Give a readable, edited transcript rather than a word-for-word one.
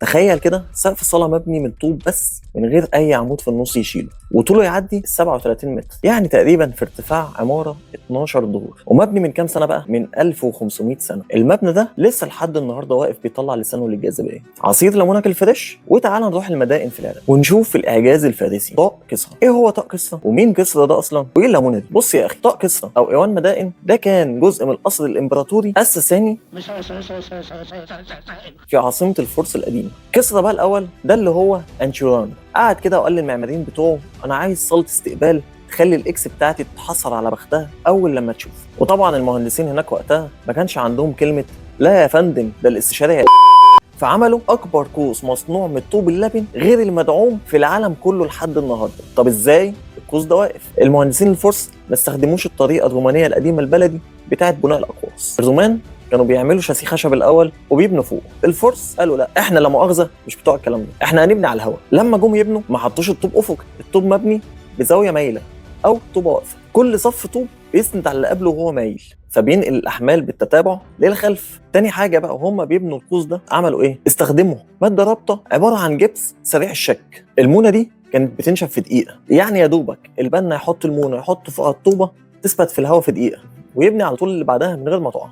تخيل كده سقف صالة مبني من طوب بس من غير أي عمود في النص يشيله، وطوله يعدي 37 متر، يعني تقريبا في ارتفاع عمارة 12 دور، ومبني من كام سنة بقى؟ من 1500 سنة. المبنى ده لسه لحد النهارده واقف بيطلع لسانه للجاذبية. عصير ليمونك ال fresh، وتعال نروح المدائن في العراق ونشوف الإعجاز الفارسي طاق كسرى. إيه هو طاق كسرى؟ ومين كسرى ده أصلا؟ وإيه الليمونة دي؟ بص يا أخي، طاق كسرى أو إيوان مدائن ده كان جزء من القصر الإمبراطوري الساساني في عاصمة الفرس القديمة. كسرى بقى الأول ده اللي هو أنشيران، قعد كده وقال للمعماريين بتوعه أنا عايز صالة استقبال تخلي ال ex بتاعتي تتحسر على بختها أول لما تشوف. وطبعا المهندسين هناك وقتها ما كانش عندهم كلمة لا يا فندم ده الاستشاري، فعملوا أكبر قوس مصنوع من الطوب اللبن غير المدعوم في العالم كله لحد النهارده. طب ازاي القوس ده واقف؟ المهندسين الفرس ما استخدموش الطريقة الرومانية القديمة البلدي بتاعت بناء الأقواس. الرومان كانوا بيعملوا شاسيه خشب الاول وبيبنوا فوق. الفرس قالوا لا، احنا لا مؤاخذة مش بتوع الكلام ده، احنا هنبني على الهواء. لما جم يبنوا ما حطوش الطوب افقي، الطوب مبني بزاوية مايلة او طوبة واقفة، كل صف طوب بيسند على اللي قبله وهو مايل، فبينقل الاحمال بالتتابع للخلف. تاني حاجة بقى وهم بيبنوا القوس ده عملوا ايه؟ استخدموا مادة رابطه عبارة عن جبس سريع الشك. المونه دي كانت بتنشف في دقيقة، يعني يا دوبك البنا يحط المونه يحط فوقها الطوبه تثبت في الهواء في دقيقة ويبني على طول اللي بعدها من غير ما تقع.